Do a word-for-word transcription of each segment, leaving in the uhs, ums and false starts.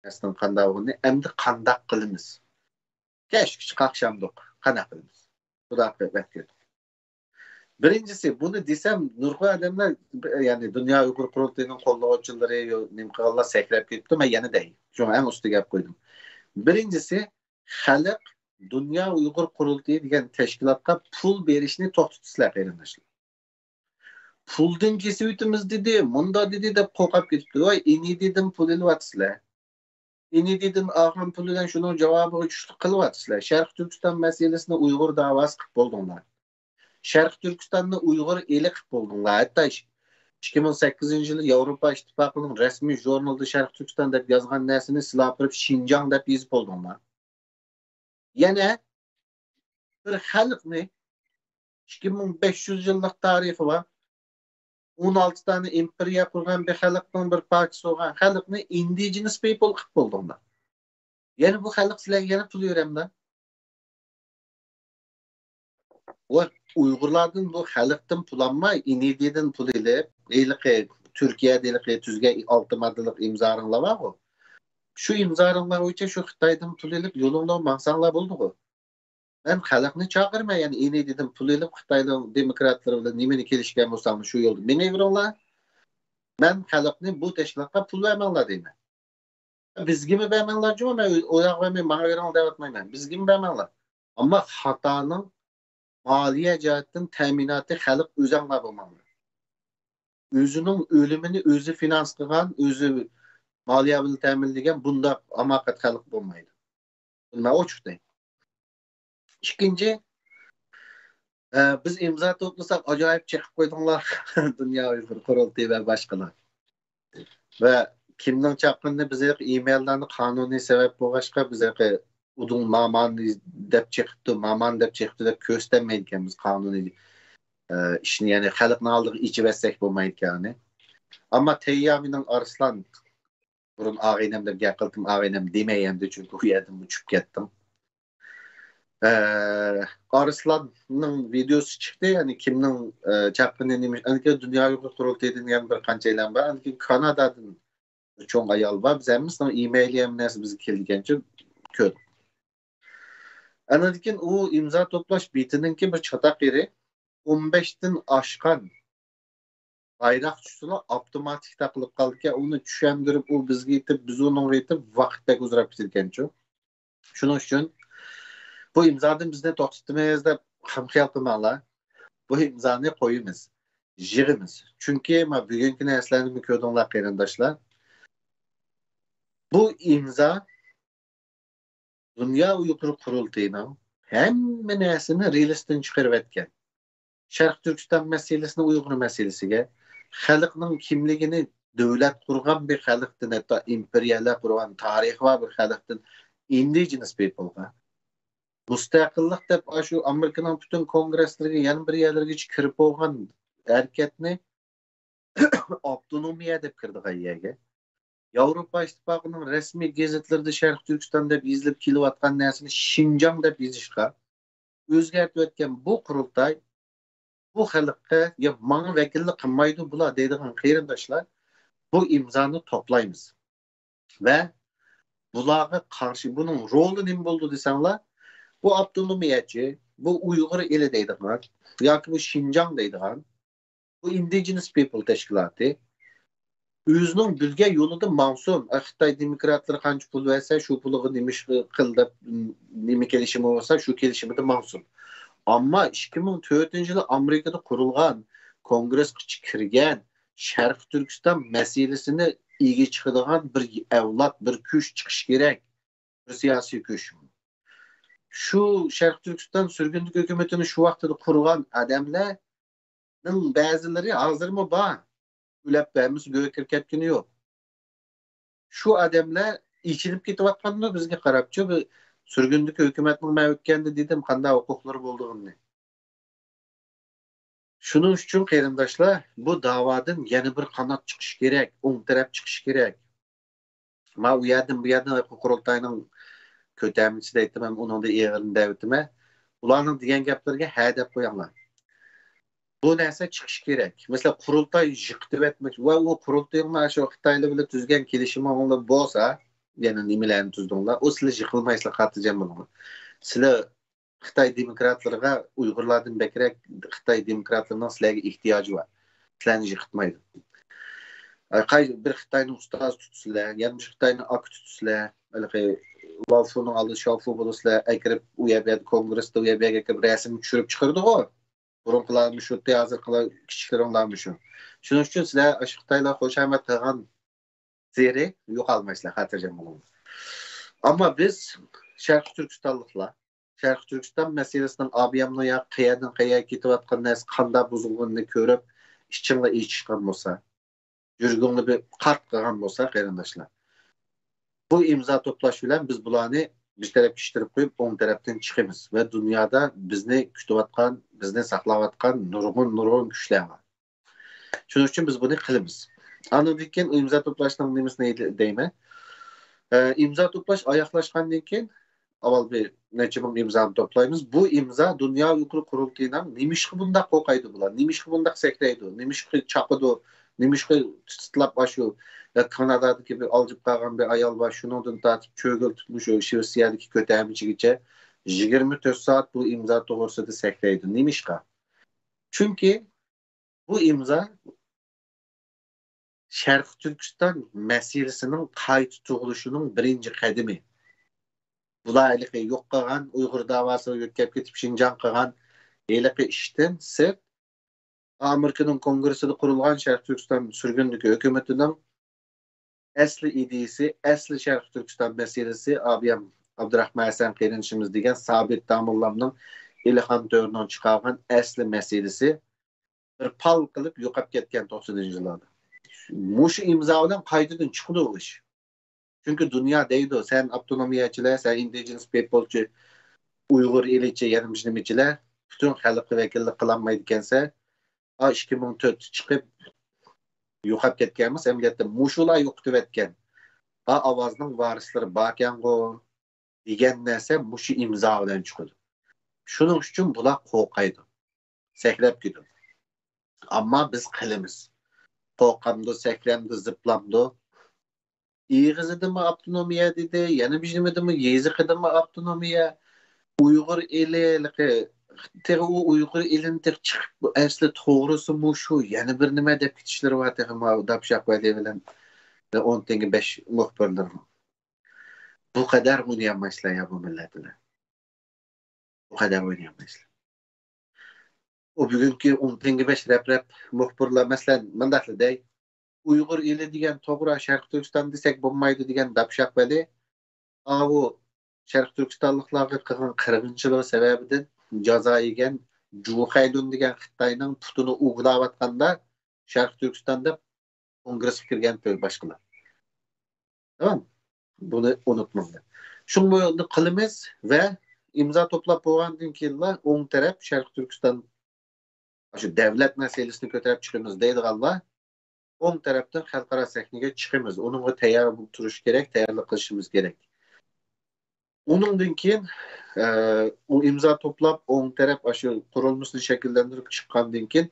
نەرسىنىڭ قانداق بولغىنىنى، ئەمدى قانداق قىلىمىز؟ كەچكىچە قاقشامدۇق، قانداق قىلىمىز؟ خۇدا قەتكۈر. بىرىنچىسى، بۇنى دېسەم، نۇرغۇن ئادەملەر، يەنى دۇنيا ئۇيغۇر قۇرۇلتىيىنىڭ قوللىغۇچىلىرى، يو-، نېمە قىلغانلار سەكرەپ كېتىپتۇ، مەن يەنە دەي. شۇڭا ئەڭ ئۈستىگە ئەپ قويدۇم. بىرىنچىسى، خەلق دۇنيا ئۇيغۇر قۇرۇلتىيى دېگەن تەشكىلاتقا پۇل بېرىشنى توختىتىسىلەر، قېرىنداشلار. پۇلدىن كېسىۋېتىمىز دېدى، مۇندا دېدى دەپ قورقۇپ كېتىپتۇ. ۋاي، ئىنى دېدىم پۇل ئېلىۋاتىسىلەر. ئىنى دېدىم ئالغان پۇل بىلەن شۇنىڭ جاۋابىغا چۈشلۈك قىلىۋاتىسىلەر. شەرقىي تۈركىستان مەسىلىسىنى ئۇيغۇر داۋاسى قىلىپ بولدۇڭلار. شەرقىي تۈركىستاننى ئۇيغۇر ئېلى قىلىپ بولدۇڭلار. ھەتتا ئىككى مىڭ سەككىزىنچى يىلى ياۋروپا ئىتتىپاقىنىڭ رەسمىي ژۇرنىلىدا شەرقىي تۈركىستان دەپ يازغان نەرسىنى سىلەر ئاپىرىپ شىنجاڭ دەپ يېزىپ بولدۇڭلار. يەنە بىر خەلقنى، ئىككى مىڭ بەش يۈز يىللىق تارىخى بار، ئون ئالتە دانە ئىمپېرىيە قۇرغان بىر خەلقنىڭ بىر پارچىسى بولغان خەلقنى ئىندىجېنس پىپل قىلىپ بولدۇڭلار. يەنە بۇ خەلق سىلەرگە يەنە پۇل بېرەمدۇ؟ ۋە ئۇيغۇرلاردىن، بۇ خەلقتىن پۇل ئالماي، ئىنىدىدىن پۇل ئېلىپ، ھېلىقى تۈركىيەدە ھېلىقى تۈزگەن ئالتە ماددىلىق ئىمزاڭلار بارغۇ، شۇ ئىمزاڭلار بويىچە شۇ خىتايدىن پۇل ئېلىپ يولۇڭلارغا ماڭساڭلار بولدىغۇ. مەن خەلقنى چاقىرماي، يەنى ئىنىدىدىن پۇل ئېلىپ خىتاينىڭ دېموكراتلىرى بىلەن نېمىنى كېلىشكەن بولساڭلار شۇ يولدا مېڭىۋېرىڭلار. مەن خەلقنى بۇ تەشكىلاتقا پۇل بەرمەڭلار دەيمەن. بىزگىمۇ بەرمەڭلار جۇمۇ، مەن ئۇ ياققا بەرمەي ماڭا بېرىڭلار دەۋاتمايمەن. بىزگىمۇ بەرمەڭلار. ئەمما خاتانىڭ مالىيە جەھەتتىن تەمىناتى خەلق ئۆزەڭلار بولماڭلار. ئۆزىنىڭ ئۆلۈمىنى ئۆزى فىنانس قىلغان، ئۆزى مالىيە بىلەن تەمىنلىگەن بۇنداق ھاماقەت خەلق بولمايدۇ. بۇنى مەن ئوچۇق دەي. ئىككىنچى، ئە، بىز ئىمزا توپلىساق ئاجايىپ چېقىپ قويدۇڭلار. دۇنيا ئۇيغۇر قۇرۇلتىيى ۋە باشقىلار. ۋە كىمنىڭ چاققىنىنى بىز ئېمەيلارنى قانۇنىي سەۋەب بولغاچقا، بىز ئۇدۇڭ مامان دەپ چېقىپتۇ، مامان دەپ چېقىپتۇ دەپ كۆرسىتەلمەيدىكەنمىز قانۇنىي، ئە، ئىشنى، يەنى خەلقنىڭ ئالدىغا ئېچىۋەتسەك بولمايدىكەن ئۇنى. ئەمما تەييامىنىڭ ئارسلان، بۇرۇن ئاغىنەم دەپ گەپ قىلدىم، ئاغىنەم دېمەي ئەمدى، چۈنكى ئۇ يەردىن ئۇچۇپ كەتتىم. ئە، ئارسلاننىڭ ۋىدېئوسى چىقتى، يەنى كىمنىڭ، ئە، چاققىنى نېمە، ئەنكى دۇنيا ئۇيغۇر قۇرۇلتىيىدىن يەنە بىر قانچەيلەن بار، ئەنكى كانادادىن بىر چوڭ ئايال بار، بىز ھەممىسىنىڭ ئىمەيلى ھەممە نەرسە بىزگە كېلىدىكەنچۇ كۆردۇق. ئاندىن كېيىن ئۇ ئىمزا توپلاش بېتىنىڭكى بىر چاتاق يېرى، ئون بەشتىن ئاشقان بايراق چۈشسىلا ئاپتوماتىك تاقىلىپ قالىدىكەن. ئۇنى چۈشەندۈرۈپ، ئۇ بىزگە يېتىپ، بىز ئۇنىڭغا يېتىپ، ۋاقىت بەك ئۇزىراپ كېتىدىكەنچۇ. شۇنىڭ ئۈچۈن بۇ ئىمزادىن بىزنى توختىتىمىز دەپ خام خىيال قىلماڭلار. بۇ ئىمزانى قويىمىز، يىغىمىز. چۈنكى مانا بۈگۈنكى نەرسىلەرنى كۆردۈڭلار، قېرىنداشلار. بۇ ئىمزا دۇنيا ئۇيغۇر قۇرۇلتىيىنىڭ ھەممە نەرسىنى رېلىستىن چىقىرىۋەتكەن. شەرقىي تۈركىستان مەسىلىسىنى ئۇيغۇر مەسىلىسىگە، خەلقنىڭ كىملىكىنى دۆلەت قۇرغان بىر خەلقتىن، ھەتتا ئىمپېرىيەلەر قۇرغان تارىخى بار بىر خەلقتىن، ئىندىجېنس پىپلغا مۇستەقىللىق دەپ، ئاشۇ ئامېرىكىنىڭ پۈتۈن كونگرېسلىرىگە، يەنە بىر يەرلىرىگىچە كىرىپ بولغان ھەرىكەتنى ئاپتونومىيە دەپ كىرىدىغان يەرگە، ياۋروپا ئىتتىپاقىنىڭ رەسمىي گېزىتلىرىدە شەرقىي تۈركىستان دەپ يېزىلىپ كېلىۋاتقان نەرسىنى شىنجاڭ دەپ يېزىشقا، ئۆزگەرتىۋەتكەن بۇ قۇرۇلتاي بۇ خەلققە، يا ماڭا ۋەكىللىك قىلمايدۇ بۇلار دەيدىغان قېرىنداشلار، بۇ ئىمزانى توپلايمىز. ۋە بۇلارغا قارشى بۇنىڭ رولى نېمە بولىدۇ دېسەڭلار، بۇ ئاپتونومىيەچى، بۇ ئۇيغۇر ئېلى دەيدىغان ياكى بۇ شىنجاڭ دەيدىغان، بۇ ئىندىجېنس پىپل تەشكىلاتى ئۆزىنىڭ بىلگەن يولىدا ماڭسۇن. ئە، خىتاي دېموكراتلىرى قانچە پۇل بەرسە، شۇ پۇلىغا نېمە ئىش قىل دەپ، نېمە كېلىشىمى بولسا، شۇ كېلىشىمىدە ماڭسۇن. ئەمما ئىككى مىڭ تۆتىنچى يىلى ئامېرىكىدا قۇرۇلغان، كونگرېسقىچە كىرگەن، شەرقىي تۈركىستان مەسىلىسىنى ئىگە چىقىدىغان بىر ئەۋلاد، بىر كۈچ چىقىشى كېرەك. بىر سىياسىي كۈچ. شۇ شەرقىي تۈركىستان سۈرگۈندىكى ھۆكۈمىتىنى شۇ ۋاقتىدا قۇرغان ئادەملەرنىڭ بەزىلىرى ھازىرمۇ بار. ئۆلۈپ ھەممىسى گۆيگە كىرىپ كەتكىنى يوق. شۇ ئادەملەر ئېچىلىپ كېتىۋاتقاندۇ بىزگە قاراپچۇ. بۇ سۈرگۈندىكى ھۆكۈمەتنىڭ مەن ئۆتكەندە دېدىم، قانداق ھوقۇقلىرى بولىدىغىنىنى. شۇنىڭ ئۈچۈن قېرىنداشلار، بۇ داۋادىن يەنە بىر قانات چىقىشى كېرەك، ئوڭ تەرەپ چىقىشى كېرەك. ما ئۇ يەردىن، بۇ يەردىن قۇرۇلتاينىڭ كۆتەرمىچىسى دەيتتىم، ئۇنىڭدا ئېغىرىنى دەۋېتىمەن. ئۇلارنىڭ دېگەن گەپلىرىگە ھە دەپ قويۇڭلار. بۇ نەرسە چىقىشى كېرەك. مەسىلەن، قۇرۇلتاي يىقىتىۋەتمەك ۋە ئۇ قۇرۇلتىيىڭلار شۇ خىتايلار بىلەن تۈزگەن كېلىشىمىڭلار بولسا، يەنە نېمىلەرنى تۈزدۈڭلار؟ ئۇ سىلەر يىقىلمايسىلەر، خاتىرجەم بولۇڭلار. سىلەر خىتاي دېموكراتلىرىغا، ئۇيغۇرلاردىن بەكرەك خىتاي دېموكراتلىرىنىڭ سىلەرگە ئېھتىياجى بار. سىلەرنى يىقىتمايدۇ. ئە، قاي-، بىر خىتاينى ئۇستاز تۇتسىلەر، يەنە بىر خىتاينى ئاكا تۇتسىلەر، ھېلىقى لاۋفۇنىڭ ئالدىدا شاۋفۇ بولسىلەر، ئەكىرىپ ئۇ يەر بۇ يەردە كونگرېستا ئۇ يەر بۇ يەرگە ئەكىرىپ رەسىمگە چۈشۈرۈپ چىقىرىدىغۇ. بۇرۇنقىلارمۇ شۇ، ھازىرقىلار، كىچىكلىرىڭلارمۇ شۇ. شۇنىڭ ئۈچۈن سىلەر ئاشۇ خىتايلار خۇشامەت قىلغان زېرى يوقالمايسىلەر، خاتىرجەم بولۇڭلار. ئەمما بىز شەرقىي تۈركىستانلىقلار شەرقىي تۈركىستان مەسىلىسىنىڭ ئابىيامنىڭ يا قەيەردىن قەيەرگە كېتىۋاتقان نەرسە قانداق بۇزۇلغىنىنى كۆرۈپ، ئىچىڭلار ئېچىشقان بولسا، يۈرىكىڭلار بىر قارت قىلغان بولسا، قېرىنداشلار، بۇ ئىمزا توپلاش بىلەن بىز بۇلارنى بىر تەرەپكە ئىتتىرىپ قويۇپ، ئوڭ تەرەپتىن چىقىمىز ۋە دۇنيادا بىزنى كۈتۈۋاتقان، بىزنى ساقلاۋاتقان نۇرغۇن، نۇرغۇن كۈچلەر بار. شۇنىڭ ئۈچۈن بىز بۇنى قىلىمىز. ئاندىن كېيىن ئىمزا توپلاشنىڭ نېمىسىنى دەيمەن؟ ئە، ئىمزا توپلاش ئاياغلاشقاندىن كېيىن، ئاۋۋال بىر نەچچە مىڭ ئىمزانى توپلايمىز. بۇ ئىمزا دۇنيا ئۇيغۇر قۇرۇلتىيىنىڭ، نېمىشقا بۇنداق قورقايدۇ بۇلار؟ نېمىشقا بۇنداق سەكرەيدۇ؟ نېمىشقا چاقىدۇ؟ نېمىشقا تىتلاپ ئاشۇ، ئە، كانادادىكى بىر ئالجىپ قالغان بىر ئايال بار، شۇنىڭدىن تارتىپ چۆگۈل تۇتمۇش شىۋېتسىيەدىكى كۆتەرمىچىگىچە يىگىرمە تۆت سائەت بۇ ئىمزا توغرىسىدا سەكرەيدۇ. نېمىشقا؟ چۈنكى بۇ ئىمزا شەرقىي تۈركىستان مەسىلىسىنىڭ قايتا تۇغۇلۇشىنىڭ بىرىنچى قەدىمى. بۇلار ھېلىقى يوق قىلغان، ئۇيغۇر داۋاسىغا يۆتكەپ كېتىپ شىنجاڭ قىلغان ھېلىقى ئىشتىن سىرت، ئامېرىكىنىڭ كونگرېسسىدا قۇرۇلغان شەرقىي تۈركىستان سۈرگۈندىكى ھۆكۈمىتىنىڭ ئەسلى ئىدىيىسى، ئەسلى شەرقىي تۈركىستان مەسىلىسى، ئابىيام ئابدۇراخمان ھەسەن قېرىندىشىمىز دېگەن سابىت داموللامنىڭ، ئېلىخان تۆرىنىڭ چىقارغان ئەسلى مەسىلىسى بىر پال قىلىپ يوقاپ كەتكەن توقسىنىنچى يىللاردا. مۇشۇ ئىمزا بىلەن قايتىدىن چىقىدۇ بۇ ئىش. چۈنكى دۇنيا دەيدۇ، سەن ئاپتونومىيەچىلەر، سەن ئىندىجېنس پىپلچى، ئۇيغۇر ئېلىچى، يەنە بىر نېمىچىلەر، پۈتۈن خەلققە ۋەكىللىك قىلالمايدىكەنسەن. ئا، ئىككى مىڭ تۆتتە چىقىپ يوقاپ كەتكەنمىز، ئەمەلىيەتتە مۇشۇلار يوقىتىۋەتكەن. ئا، ئاۋازنىڭ ۋارىسلىرى باركەنغۇ دېگەن نەرسە مۇشۇ ئىمزا بىلەن چىقىدۇ. شۇنىڭ ئۈچۈن بۇلار قورقايدۇ، سەكرەپ كېتىدۇ. ئەمما بىز قىلىمىز. قورقامدۇ، سەكرەمدۇ، زىپلامدۇ؟ ئېغىزىدىمۇ ئاپتونومىيە دېدى، يەنە بىر نېمىدىمۇ، يېزىقىدىمۇ ئاپتونومىيە، ئۇيغۇر ئېلى، تېخى ئۇ ئۇيغۇر ئېلىنى تېخى چىقىپ، ئەسلى توغرىسىمۇ شۇ، يەنە بىر نېمە دەپ كېتىشلىرى بار تېخى ماۋۇ داپشاق ۋەلى بىلەن ئون تەڭگە بەش مۇخبىرلىرىمۇ. بۇ قەدەر ئوينىيالمايسىلەر يا بۇ مىللەت بىلەن. بۇ قەدەر ئوينىيالمايسىلەر. ئۇ بۈگۈنكى ئون تەڭگە بەش رەپ-رەپ مۇخبىرلار، مەسىلەن، مۇنداقلا دەي، ئۇيغۇر ئېلى دېگەن توغرا، شەرقىي تۈركىستان دېسەك بولمايدۇ دېگەن داپشاق ۋەلى، ئاۋۇ شەرقىي تۈركىستانلىقلارغا قىلغان قىرغىنچىلىقى سەۋەبىدىن جازا يېگەن جۇخەيدۇن دېگەن خىتاينىڭ پۇتىنى ئۇۋىلاۋاتقاندا، شەرقىي تۈركىستان دەپ كونگرېسقا كىرگەن باشقىلار. تامام. بۇنى ئۇنتۇماڭلار. شۇڭا بۇنى قىلىمىز ۋە ئىمزا توپلاپ بولغاندىن كېيىنلا ئوڭ تەرەپ شەرقىي تۈركىستان، شۇ دەۋلەت مەسىلىسىنى كۆتۈرۈپ چىقىمىز دەيدىغانلار ئوڭ تەرەپتىن خەلقئارا سەھنىگە چىقىمىز. ئۇنىڭغا تەييار بولۇپ تۇرۇش كېرەك، تەييارلىق قىلىشىمىز كېرەك. ئۇنىڭدىن كېيىن، ئە، ئۇ ئىمزا توپلاپ، ئوڭ تەرەپ ئاشۇ قۇرۇلمىسىنى شەكىللەندۈرۈپ چىققاندىن كېيىن،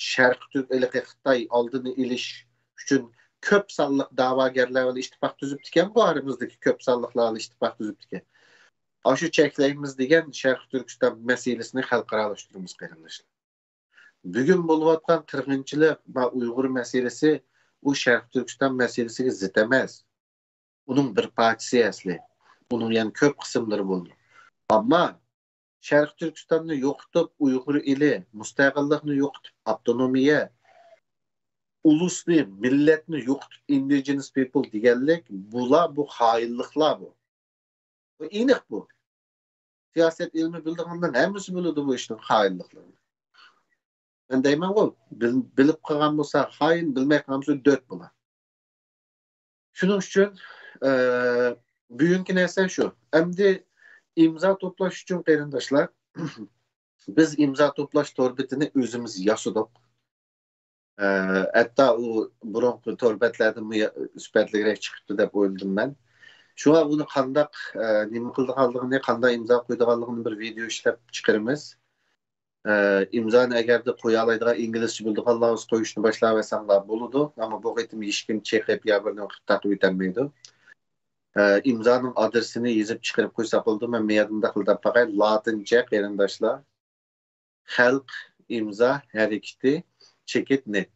شەرقىي تۈرك، ھېلىقى خىتاي ئالدىنى ئېلىش ئۈچۈن كۆپ سانلىق دەۋاگەرلەر بىلەن ئىتتىپاق تۈزۈپتىكەنغۇ، ئارىمىزدىكى كۆپ سانلىقلار بىلەن ئىتتىپاق تۈزۈپتىكەن. ئاشۇ چەكلەيمىز دېگەن شەرقىي تۈركىستان مەسىلىسىنى خەلقئارالاشتۇرىمىز، قېرىنداشلار. بۈگۈن بولۇۋاتقان قىرغىنچىلىق ۋە ئۇيغۇر مەسىلىسى، ئۇ شەرقىي تۈركىستان مەسىلىسىگە زىت ئەمەس. ئۇنىڭ بىر پارچىسى ئەسلى. ئۇنىڭ يەنە كۆپ قىسىملىرى بولىدۇ. ئەمما شەرقىي تۈركىستاننى يوقىتىپ، ئۇيغۇر ئېلى، مۇستەقىللىقنى يوقىتىپ، ئاپتونومىيە، ئۇلۇسنى، مىللەتنى يوقىتىپ، ئىندىجېنس پىپل دېگەنلىك، بۇلار، بۇ خائىنلىقلار بۇ. بۇ ئېنىق بۇ. سىياسەت ئىلمى بىلىدىغانلار ھەممىسى بىلىدۇ بۇ ئىشنىڭ خائىنلىقلىرىنى. مەن دەيمەنغۇ، بىل-، بىلىپ قىلغان بولسا خائىن، بىلمەي قىلغان بولسا دۆت بولا. شۇنىڭ ئۈچۈن، ئە، بۈگۈنكى نەرسە شۇ. ئەمدى ئىمزا توپلاش ئۈچۈن، قېرىنداشلار، بىز ئىمزا توپلاش تور بېتىنى ئۆزىمىز ياسىدۇق. ئە، ھەتتا ئۇ بۇرۇنقى تور بەتلەردىنمۇ يا-، سۈپەتلىكرەك چىقىپتۇ دەپ ئويلىدىم مەن. شۇڭا ئۇنى قانداق، ئە، نېمە قىلىدىغانلىقىنى، قانداق ئىمزا قويىدىغانلىقىنى بىر ۋىدېئو ئىشلەپ چىقىرىمىز. ئە، ئىمزانى ئەگەردە قويالايدىغان، ئىنگلىزچە بىلىدىغانلار بولسا قويۇشنى باشلاۋەرسەڭلار بولىدۇ. ئەمما بۇ قېتىم ھېچكىم چېقىپ يا بىر نېمە قىلىپ تاقىۋېتەلمەيدۇ. ئىمزانىڭ ئادرېسىنى يېزىپ چىقىرىپ قويساق بولىدۇ. مەن مۇيەردە مۇنداق قىلىپ دەپ باقاي. لاتىنچە، قېرىنداشلار. خەلق ئىمزا ھەرىكىتى چېكىت نېت.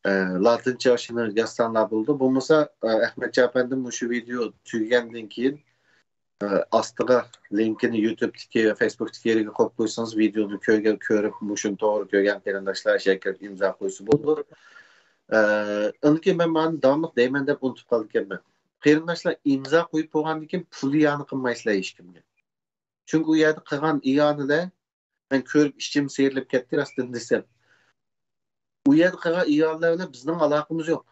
ئە، لاتىنچە ئاشۇنى يازساڭلار بولىدۇ. بولمىسا، ئە، ئەخمەتجان ئەپەندىم مۇشۇ ۋىدېئو تۈگىگەندىن كېيىن، ئە، ئاستىغا لىنكىنى يۇتۇبتىكى ۋە فېيسبۇكتىكى يېرىگە قويۇپ قويسىڭىز، ۋىدېئونى كۆرگەن، كۆرۈپ، مۇشۇنى توغرا كۆرگەن قېرىنداشلار شۇ يەرگە كىرىپ ئىمزا قويسا بولىدۇ. ئە، ئاندىن كېيىن مەن مانى داۋاملىق دەيمەن دەپ ئۇنتۇپ قالىدىكەنمەن. قېرىنداشلار، ئىمزا قويۇپ بولغاندىن كېيىن پۇل ئىئانە قىلمايسىلەر ھېچكىمگە. چۈنكى ئۇ يەردە قىلغان ئىئانىلەر، مەن كۆرۈپ ئىچىم سىيرىلىپ كەتتى، راستىنى دېسەم. ئۇ يەردە قىلغان ئىئانىلەر بىلەن بىزنىڭ ئالاقىمىز يوق.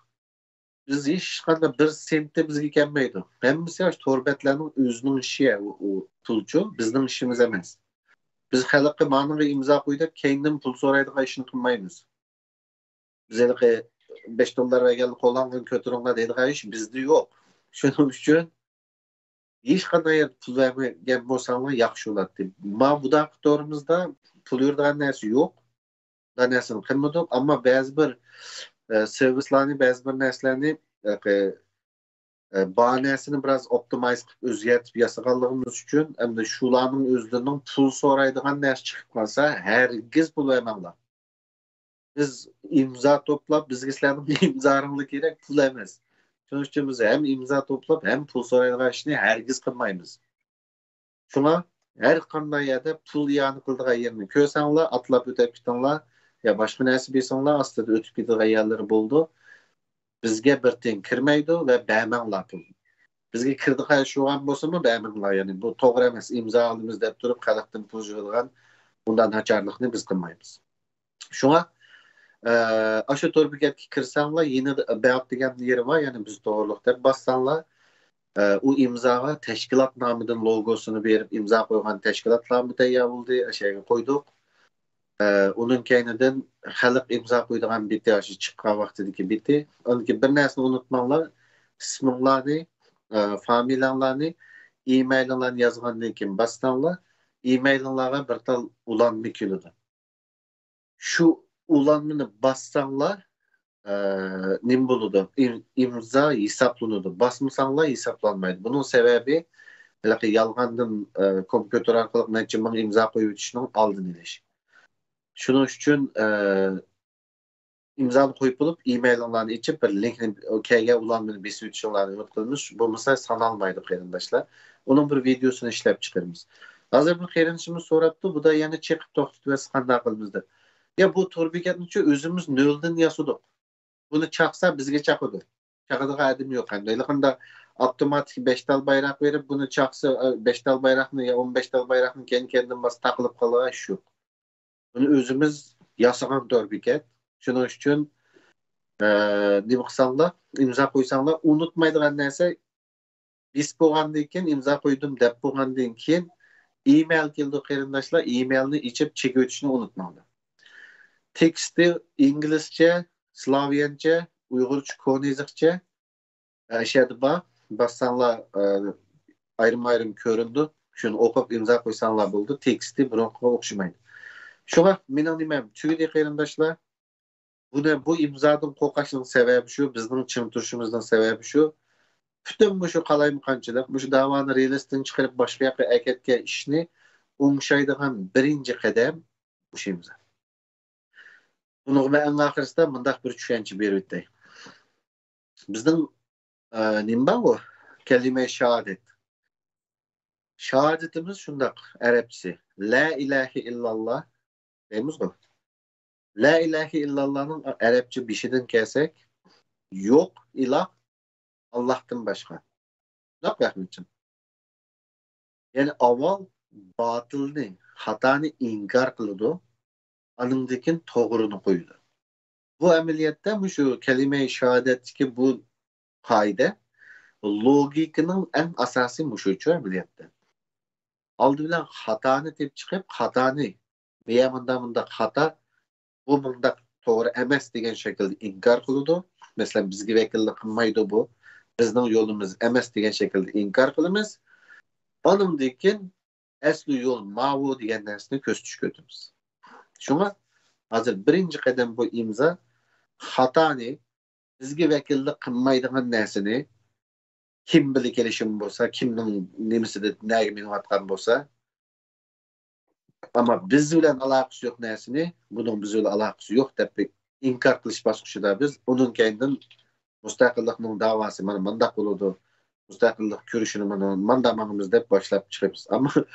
بىز ھېچقانداق بىر سېنتى بىزگە كەلمەيدۇ. ھەممىسى ئاشۇ تور بەتلەرنىڭ ئۆزىنىڭ ئىشى، ئۇ، ئۇ پۇلچۇ، بىزنىڭ ئىشىمىز ئەمەس. بىز خەلققە مانىڭغا ئىمزا قوي دەپ كەينىدىن پۇل سورايدىغان ئىشنى قىلمايمىز. بىز ھېلىقى بەش دوللار بەرگەندە قولۇڭلارنى كۆتۈرۈڭلار دەيدىغان ئىش بىزدە يوق. شۇنىڭ ئۈچۈن ھېچقانداق يەردە پۇل بەرمىگەن بولساڭلار ياخشى بولاتتى. ما بۇداقى تورىمىزدا پۇل يۈرىدىغان نەرسە يوق. بۇنداق نەرسىنى قىلمىدۇق. ئەمما بەزى بىر، ئە، سېرۋىسلارنى، بەزى بىر نەرسىلەرنى، ئە، ئە، بار نەرسىنى بىراز ئوپتىمايز قىلىپ ئۆزگەرتىپ ياسىغانلىقىمىز ئۈچۈن، ئەمدى شۇلارنىڭ ئۆزلىرىنىڭ پۇل سورايدىغان نەرسە چىقىپ قالسا، ھەرگىز پۇل بەرمەڭلار. بىز ئىمزا توپلاپ، بىزگە سىلەرنىڭ ئىمزاڭلار كېرەك، پۇل ئەمەس. شۇنىڭ ئۈچۈن بىز ھەم ئىمزا توپلاپ، ھەم پۇل سورايدىغان ئىشنى ھەرگىز قىلمايمىز. شۇڭا ھەر قانداق يەردە پۇل ئىئانە قىلىدىغان يەرنى كۆرسەڭلار، ئاتلاپ ئۆتۈپ كېتىڭلار، يا باشقا نەرسە بېسىڭلار، ئاستىدا ئۆتۈپ كېتىدىغان يەرلىرى بولىدۇ. بىزگە بىر تىيىن كىرمەيدۇ ۋە بەرمەڭلار پۇل. بىزگە كىرىدىغان ئىش بولغان بولسىمۇ بەرمەڭلار، يەنى بۇ توغرا ئەمەس، ئىمزا ئالىمىز دەپ تۇرۇپ خەلقتىن پۇل يىغىدىغان بۇنداق ناچارلىقنى بىز قىلمايمىز. شۇڭا، ئە، ئاشۇ تور بېكەتكە كىرسەڭلار، يېنىدا ئەباۋت دېگەن يېرى بار، يەنى بىز توغرىلىق دەپ باسساڭلار، ئە، ئۇ ئىمزاغا تەشكىلات نامىدىن لوگوسىنى بېرىپ ئىمزا قويغان تەشكىلات نامى تەييار بولدى، ئاشۇ يەرگە قويدۇق. ئە، ئۇنىڭ كەينىدىن خەلق ئىمزا قويىدىغان بېتى، ئاشۇ چىققان ۋاقتىدىكى بېتى. ئاندىن كېيىن بىر نەرسىنى ئۇنتۇماڭلار، ئىسمىڭلارنى، ئە، فامىلەڭلارنى، ئىمەيلىڭلارنى يازغاندىن كېيىن باسساڭلار، ئىمەيلىڭلارغا بىر تال ئۇلانما كېلىدۇ. شۇ ئۇلانمىنى باسساڭلار، ئە، نېمە بولىدۇ؟ ئىم-، ئىمزا ھېسابلىنىدۇ. باسمىساڭلار ھېسابلانمايدۇ. بۇنىڭ سەۋەبى، ھېلىقى يالغاندىن، ئە، كومپيۇتېر ئارقىلىق نەچچە مىڭ ئىمزا قويۇۋېتىشنىڭ ئالدىنى ئېلىش. شۇنىڭ ئۈچۈن، ئە، ئىمزانى قويۇپ بولۇپ، ئىمەيلىڭلارنى ئېچىپ، بىر لىنكنى، كەلگەن ئۇلانمىنى بېسىۋېتىشىڭلارنى ئۈمىد قىلىمىز. بولمىسا سانالمايدۇ، قېرىنداشلار. ئۇنىڭ بىر ۋىدېيوسىنى ئىشلەپ چىقىرىمىز. ھازىر بىر قېرىندىشىمىز سوراپتۇ، بۇدا يەنە چېقىپ توختىتىۋەتسە قانداق قىلىمىز دەپ. يا، بۇ تور بېكەتنىچۇ ئۆزىمىز نۆلدىن ياسىدۇق. بۇنى چاقسا بىزگە چاقىدۇ. چاقىدىغان ئادىمى يوق. ھەمدە ھېلىقىنداق ئاپتوماتىك بەش تال بايراق بېرىپ، بۇنى چاقسا، ئە، بەش تال بايراقنى يا ئون بەش تال بايراقنى كەينى-كەينىدىن باسسا تاقىلىپ قالىدىغان ئىش يوق. بۇنى ئۆزىمىز ياسىغان تور بېكەت. شۇنىڭ ئۈچۈن، ئە، نېمە قىلساڭلار، ئىمزا قويساڭلار، ئۇنتۇمايدىغان نەرسە، بېسىپ بولغاندىن كېيىن، ئىمزا قويدۇم دەپ بولغاندىن كېيىن، ئىمەيل كېلىدۇ، قېرىنداشلار، ئىمەيلنى ئېچىپ چېكىۋېتىشنى ئۇنتۇماڭلار. تېكىستى ئىنگلىزچە، سلاۋيانچە، ئۇيغۇرچە، كونا يېزىقچە، ئە، ئىشەردە بار. باسساڭلار، ئە، ئايرىم-ئايرىم كۆرۈنىدۇ. شۇنى ئوقۇپ ئىمزا قويساڭلار بولىدۇ. تېكىستى بۇرۇنقىغا ئوخشىمايدۇ. شۇڭا مېنىڭ نېمەم تۈگىدى، قېرىنداشلار. بۇنى، بۇ ئىمزادىن قورقۇشنىڭ سەۋەبى شۇ، بىزنىڭ چىڭ تۇرۇشىمىزنىڭ سەۋەبى شۇ. پۈتۈن مۇشۇ قالايمىقانچىلىق، مۇشۇ داۋانى رېلىستىن چىقىرىپ باشقا ياققا ئەكەتكەن ئىشنى ئوڭشايدىغان بىرىنچى قەدەم مۇشۇ ئىمزا. بۇنىڭغا مەن ئەڭ ئاخىرسىدا مۇنداق بىر چۈشەنچە بېرىۋېتەي. بىزنىڭ، ئە، نېمە بارغۇ؟ كەلىمە شاھادەت. شاھادىتىمىز شۇنداق ئەرەبچىسى. لا ئىلاھە ئىللاللا دەيمىزغۇ. لا ئىلاھە ئىللاللانىڭ ئەرەبچە بېشىدىن كەلسەك، يوق ئىلاھ ئاللاھتىن باشقا. شۇنداق ئەخمەتجان. يەنى ئاۋۋال باتىلنى، خاتانى ئىنكار قىلىدۇ، ئاندىن كېيىن توغرىنى قويىدۇ. بۇ ئەمەلىيەتتە مۇشۇ كەلىمە شاھادەتتىكى بۇ قائىدە، لوگىكىنىڭ ئەڭ ئاساسىي مۇشۇچۇ ئەمەلىيەتتە. ئالدى بىلەن خاتانى تېپىپ چىقىپ، خاتانى، مېيە مۇنداق، مۇنداق خاتا، بۇ مۇنداق توغرا ئەمەس دېگەن شەكىلدە ئىنكار قىلىدۇ. مەسىلەن، بىزگە ۋەكىللىك قىلمايدۇ بۇ، بىزنىڭ يولىمىز ئەمەس دېگەن شەكىلدە ئىنكار قىلىمىز. ئانىڭدىن كېيىن ئەسلى يول ماۋۇ دېگەن نەرسىنى كۆرسىتىشكە ئۆتىمىز. شۇڭا ھازىر بىرىنچى قەدەم بۇ ئىمزا خاتانى، بىزگە ۋەكىللىك قىلمايدىغان نەرسىنى كىم بىلەن كېلىشىم بولسا، كىمنىڭ نېمىسىدە نەگە مېڭىۋاتقان بولسا، ئەمما بىز بىلەن ئالاقىسى يوق نەرسىنى، بۇنىڭ بىز بىلەن ئالاقىسى يوق دەپ بىر ئىنكار قىلىش باسقۇچىدا بىز. ئۇنىڭ كەينىدىن مۇستەقىللىقنىڭ داۋاسى مانا مۇنداق بولىدۇ، مۇستەقىللىق كۈرىشىنى مانا مۇنداق ماڭىمىز دەپ باشلاپ چىقىمىز. ئەمما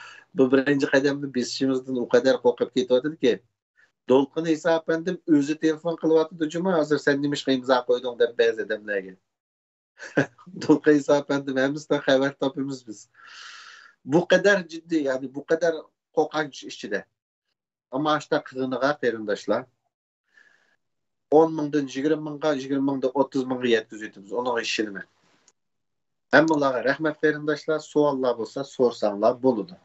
بۇ بىرىنچى قەدەمنى بېسىشىمىزدىن ئۇ قەدەر قورقۇپ كېتىۋاتىدۇكى، دولقۇن ئىسا ئەپەندىم ئۆزى تېلېفون قىلىۋاتىدۇ جۇمۇ، ھازىر سەن نېمىشقا ئىمزا قويدۇڭ دەپ بەزى ئادەملەرگە. دولقۇن ئىسا ئەپەندىم، ھەممىسىدىن خەۋەر تاپىمىز بىز. بۇ قەدەر جىددىي، يەنى بۇ قەدەر قورقۇنچ ئىچىدە. ئەمما ئاشتا قىلغىنىغا قېرىنداشلار، ئون مىڭدىن يىگىرمە مىڭغا، يىگىرمە مىڭدىن ئوتتۇز مىڭغا يەتكۈزۈۋېتىمىز. ئۇنىڭغا ئىشىنىمەن. ھەممىڭلارغا رەھمەت قېرىنداشلار. سوئاللار بولسا سورىساڭلار بولىدۇ.